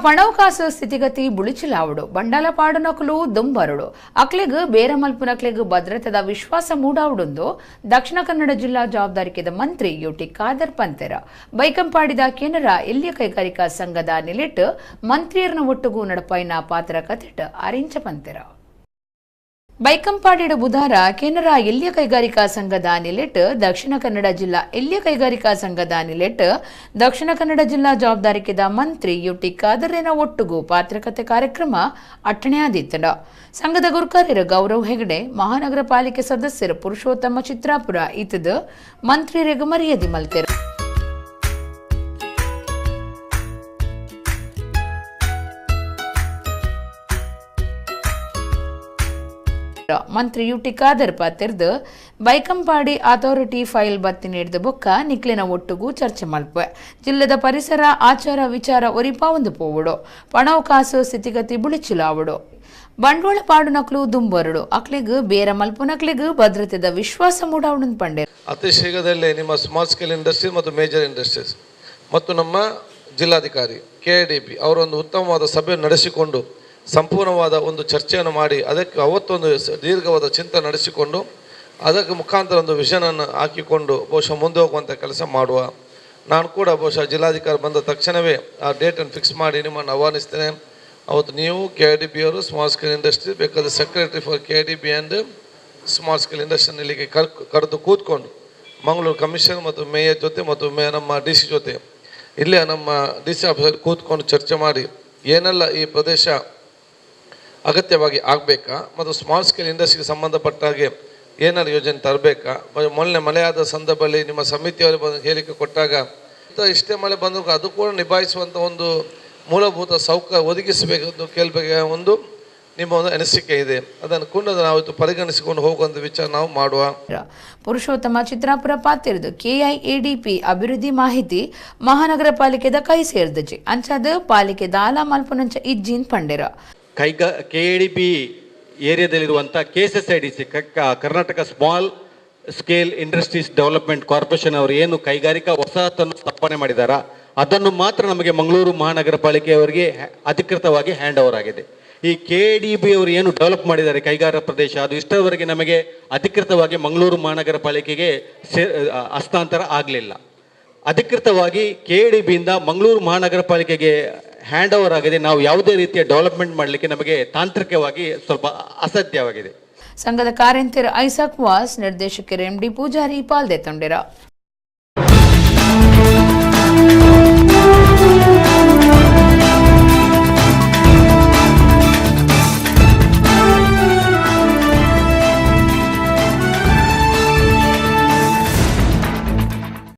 ಪಣವು ಕಾಸು ಸ್ಥಿತಿಗತಿ ಬುಳಿಚಿಲಾವುಡು ಬಂಡಾಲ ಪಾಡುನಕುಲು ದುಂಬರುಡು ಅಕ್ಲೆಗ್ ಬೇರ ಮಲ್ಪುನಕ್ಲೆಗ್ ಭದ್ರತೆದ ವಿಶ್ವಾಸ ಮೂಡಾವುಡುಂದು ದಕ್ಷಿಣ ಕನ್ನಡ ಜಿಲ್ಲಾ ಜವಾಬ್ದಾರಿಕೆದ ಮಂತ್ರಿ ಯುಟಿ ಖಾದರ್ ಪಂತೆರ. ಬೈಕಂಪಾಡಿದ ಕೆನರಾ ಎಲ್ಯ ಕೈಗಾರಿಕಾ ಸಂಘದ ನಿಲೆಟ್ ಮಂತ್ರಿಯರ್ನ ಒಟ್ಟುಗು ನಡಪಾಯಿನ ಪಾತ್ರ ಕಥೆಟ್ ಅರಿಂಚ ಪಂತೆರ. ಬೈಕಂಪಾಡಿಡು ಬುಧಾರ ಕೆನರಾ ಎಲ್ಯ ಕೈಗಾರಿಕಾ ಸಂಘದ ನಿಲೆಟ್ ದಕ್ಷಿಣ ಕನ್ನಡ ಜಿಲ್ಲಾ ಎಲ್ಯ ಕೈಗಾರಿಕಾ ಸಂಘದ ನಿಲೆಟ್ ದಕ್ಷಿಣ ಕನ್ನಡ ಜಿಲ್ಲಾ ಜವಾಬ್ದಾರಿಕೆದ ಮಂತ್ರಿ ಯುಟಿ ಖಾದರ್ನ ಒಟ್ಟುಗು ಪಾತ್ರಕತೆ ಕಾರ್ಯಕ್ರಮ ಅಟ್ಟಣೆಯಾದಿತ್ತಂಡ. ಸಂಘದ ಗುರುಕಾರ್ಯರು ಗೌರವ್ ಹೆಗಡೆ, ಮಹಾನಗರ ಪಾಲಿಕೆ ಸದಸ್ಯರು ಪುರುಷೋತ್ತಮ ಚಿತ್ರಾಪುರ ಇತದ ಮಂತ್ರಿಯರಿಗೆ ಮರ್ಯಾದೆ ಮಲ್ತೆರು. ಮಂತ್ರಿ ಯುಟಿ ಖಾದರ್ ಪಾತೆರ್ದು ಬೈಕಂಪಾಡಿ ಅಥಾರಿಟಿ ಫೈಲ್ ಬತ್ತಿ ನೀಡಿದ ಬೊಕ್ಕ ನಿಕ್ಲೆನ ಒಟ್ಟುಗು ಚರ್ಚೆ ಮಲ್ಪೆ. ಜಿಲ್ಲೆದ ಪರಿಸರ ಆಚಾರ ವಿಚಾರ ಒರಿಪಾವೊಂದು ಪೋವುಡು, ಪಣವು ಕಾಸು ಸ್ಥಿತಿಗತಿ ಬುಳಿಚಿಲಾವುಡು, ಬಂಡವಾಳ ಪಾಡುನಕ್ಲು ದುಂಬರುಡು, ಅಕ್ಲೆಗ್ ಬೇರ ಮಲ್ಪುನಕ್ಲೆಗ್ ಭದ್ರತೆದ ವಿಶ್ವಾಸ ಮೂಡಾವುಡು ಪಂಡೆರ್. ಅತಿ ಶೀಘ್ರದಲ್ಲೇ ನಿಮ್ಮ ಸ್ಮಾಲ್ ಸ್ಕೇಲ್ ಇಂಡಸ್ಟ್ರೀಸ್ ಮತ್ತು ಮೇಜರ್ ಇಂಡಸ್ಟ್ರೀಸ್ ಮತ್ತು ನಮ್ಮ ಜಿಲ್ಲಾಧಿಕಾರಿ ಕೆಐಡಿಪಿ ಅವರೊಂದು ಉತ್ತಮವಾದ ಸಭೆ ನಡೆಸಿಕೊಂಡು ಸಂಪೂರ್ಣವಾದ ಒಂದು ಚರ್ಚೆಯನ್ನು ಮಾಡಿ ಅದಕ್ಕೆ ಅವತ್ತೊಂದು ದೀರ್ಘವಾದ ಚಿಂತನೆ ನಡೆಸಿಕೊಂಡು ಅದಕ್ಕೆ ಮುಖಾಂತರ ಒಂದು ವಿಷನನ್ನು ಹಾಕಿಕೊಂಡು ಬಹುಶಃ ಮುಂದೆ ಹೋಗುವಂಥ ಕೆಲಸ ಮಾಡುವ. ನಾನು ಕೂಡ ಬಹುಶಃ ಜಿಲ್ಲಾಧಿಕಾರಿ ಬಂದ ತಕ್ಷಣವೇ ಆ ಡೇಟನ್ನು ಫಿಕ್ಸ್ ಮಾಡಿ ನಿಮ್ಮನ್ನು ಆಹ್ವಾನಿಸ್ತೇನೆ. ಅವತ್ತು ನೀವು ಕೆ I D B ಅವರು ಸ್ಮಾಲ್ ಸ್ಕೇಲ್ ಇಂಡಸ್ಟ್ರಿ ಬೇಕಾದ secretary for K I D B and small scale ಇಂಡಸ್ಟ್ರಿನ ಇಲ್ಲಿಗೆ ಕರೆದು ಕೂತ್ಕೊಂಡು ಮಂಗಳೂರು ಕಮಿಷನ್ ಮತ್ತು ಮೇಯರ್ ಜೊತೆ ಮತ್ತು ನಮ್ಮ ಡಿ ಸಿ ಜೊತೆ ಇಲ್ಲೇ ನಮ್ಮ ಡಿ ಸಿ ಆಫೀಸಲ್ಲಿ ಕೂತ್ಕೊಂಡು ಚರ್ಚೆ ಮಾಡಿ ಏನೆಲ್ಲ ಈ ಪ್ರದೇಶ ಅಗತ್ಯವಾಗಿ ಆಗಬೇಕಾ ಮತ್ತು ಸ್ಮಾಲ್ ಸ್ಕೇಲ್ ಇಂಡಸ್ಟ್ರಿಗೆ ಸಂಬಂಧಪಟ್ಟ ಹಾಗೆ ಏನಾದ್ರು ಯೋಜನೆ ತರಬೇಕಾ. ಮೊನ್ನೆ ಮಳೆಯಾದ ಸಂದರ್ಭದಲ್ಲಿ ನಿಮ್ಮ ಸಮಿತಿಯವರು ಬಂದು ಹೇಳಿಕೆ ಕೊಟ್ಟಾಗ ಇಷ್ಟೇ ಮಳೆ ಬಂದರೂ ಅದು ಕೂಡ ನಿಭಾಯಿಸುವಂಥ ಒಂದು ಮೂಲಭೂತ ಸೌಕರ್ಯ ಒದಗಿಸಬೇಕು ಕೇಳಬೇಕು ಒಂದು ನಿಮ್ಮ ಒಂದು ಅನಿಸಿಕೆ ಇದೆ. ಅದನ್ನು ಕೂಡ ನಾವು ಪರಿಗಣಿಸಿಕೊಂಡು ಹೋಗುವಂಥ ವಿಚಾರ ನಾವು ಮಾಡುವ. ಪುರುಷೋತ್ತಮ ಚಿತ್ರಾಪುರ ಪಾತಿರದು ಕೆಐಎಡಿಪಿ ಅಭಿವೃದ್ಧಿ ಮಾಹಿತಿ ಮಹಾನಗರ ಪಾಲಿಕೆದ ಕೈ ಸೇರಿದಜಿ ಅಂಚಾದ ಪಾಲಿಕೆ ದಾಲ ಮಲ್ಪುನಂಚ ಇಜ್ಜಿನ್ ಪಂಡೆರ. ಕೆಐಡಿಪಿ ಏರಿಯಾದಲ್ಲಿರುವಂಥ K S S I D C Karnataka small scale industries development corporation ಅವರು ಏನು ಕೈಗಾರಿಕಾ ವಸಾಹತನ್ನು ಸ್ಥಾಪನೆ ಮಾಡಿದಾರ ಅದನ್ನು ಮಾತ್ರ ನಮಗೆ ಮಂಗಳೂರು ಮಹಾನಗರ ಪಾಲಿಕೆಯವರಿಗೆ ಅಧಿಕೃತವಾಗಿ ಹ್ಯಾಂಡ್ ಓವರ್ ಆಗಿದೆ. ಈ ಕೆ ಡಿ ಬಿ ಅವರು ಏನು ಡೆವಲಪ್ ಮಾಡಿದ್ದಾರೆ ಕೈಗಾರಿಕಾ ಪ್ರದೇಶ ಅದು ಇಷ್ಟರವರೆಗೆ ನಮಗೆ ಅಧಿಕೃತವಾಗಿ ಮಂಗಳೂರು ಮಹಾನಗರ ಪಾಲಿಕೆಗೆ ಹಸ್ತಾಂತರ ಆಗಲಿಲ್ಲ. ಅಧಿಕೃತವಾಗಿ ಕೆ ಡಿ ಬಿಯಿಂದ ಮಂಗಳೂರು ಮಹಾನಗರ ಪಾಲಿಕೆಗೆ ಹ್ಯಾಂಡ್ ಓವರ್ ಆಗಿದೆ. ನಾವು ಯಾವುದೇ ರೀತಿಯ ಡೆವಲಪ್ಮೆಂಟ್ ಮಾಡಲಿಕ್ಕೆ ನಮಗೆ ತಾಂತ್ರಿಕವಾಗಿ ಸ್ವಲ್ಪ ಅಸಾಧ್ಯವಾಗಿದೆ. ಸಂಘದ ಕಾರ್ಯಂತೆರ್ ಐಸಾಕ್ ವಾಸ್, ನಿರ್ದೇಶಕರು ಎಂ ಡಿ ಪೂಜಾರಿ ಪಾಲ್ದೆ ತೊಂಡಿರ.